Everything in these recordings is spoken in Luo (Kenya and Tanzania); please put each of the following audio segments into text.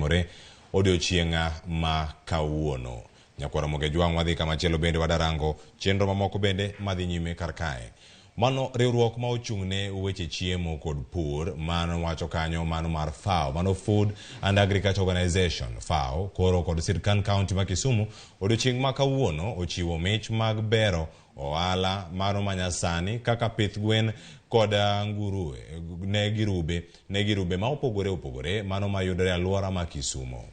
timore odiochieng' ma kawuono. Nyakwar Ramogi Ajwang' wadhi kamachielo bende wadarango chenro mamoko bende madhi nyime kar kae. Mano riwruok ma ochung' ne weche chiemo kod pur mano wacho kanyo mano mar FAO, mano Food and Agriculture Organization, FAO, koro kod sirkand county ma Kisumu odiochieng' ma kawuono ochiwo mich mag bero ohala mano manyasani kaka pith gwen kod nguruwe ne girube ne girube ma opogore opogore mano mayudore e alwora ma Kisumu.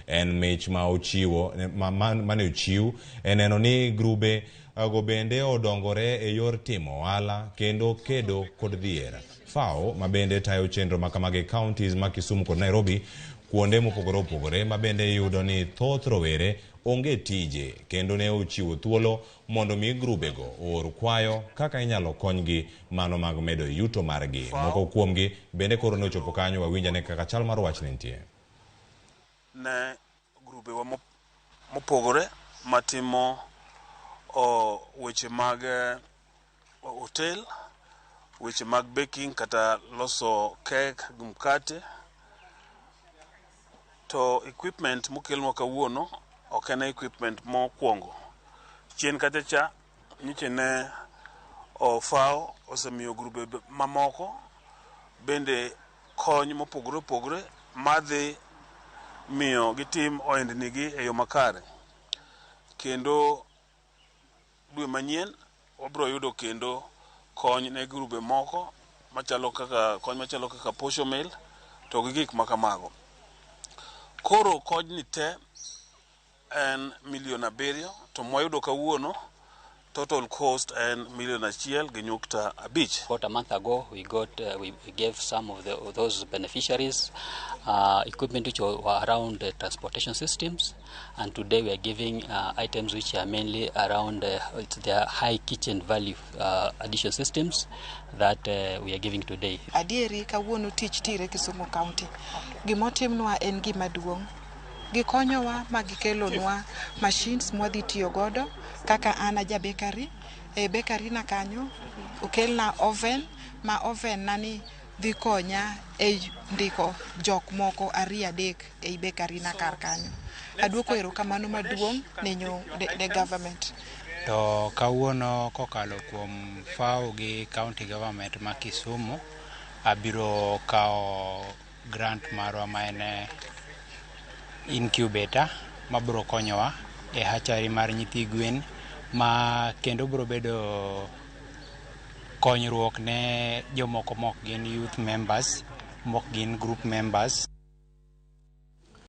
En mich ma ochiwo mane ochiw e neno ni grube go bende odongore e yor timo ohala kendo kedo kod dhier. FAO ma bende tayo chenro ma kamagi e counties ma Kisumu kod Nairobi kuonde mopogore opogore ma bende iyudo ni thoth rowere onge tije kendo ne ochiwo thuolo mondo mi grubego oor kwayo kaka inyalo konygi mano mag medo yuto margi. Moko kuomgi bende koro ne ochopo kanyo wawinj ane kaka chal mar wach ne nitie. Ne grubewa mopogore matimo weche mag hotel, weche mag baking kata loso cake gi mkate. To equipment mokelnwa kawuono ok en equipment mokwongo. Chien kacha cha nyocha ne FAO osemiyo grube mamoko bende kony mopogore opogore madhi miyo gitim ohendnigi e yo makare. Kendo dwe manyien wabiro yudo kendo kony ne grube moko machalo kaka kony machalo kaka posho mill to gi gik makamago. Koro kony ni te en milion 7 to mwayudo kawuono total cost en milion 1.5. About a month ago, we gave some of those beneficiaries equipment which were around transportation systems, and today we are giving items which are mainly around it's their high kitchen value addition systems that we are giving today. Adieri kawuono tich tire Kisumu County. Gimotimnwa en gima duong'. Gikonyowa ma gikelonwa machines mwadhi tiyo godo kaka an aja bakery. E bakery na kanyo okelna oven ma oven na ni dhi konya e ndiko jok moko ariyo adek ei bakery na kar kanyo. Aduoko erokamano maduong' ne government. To kawuono kokalo kuom FAO gi county government ma Kisumu, abiro kawo grant marwa ma en incubator mabiro konyowa e hatchery mar nyithi gwen ma kendo biro bedo konyruok ne jomoko mok gin youth members, mok gin group members.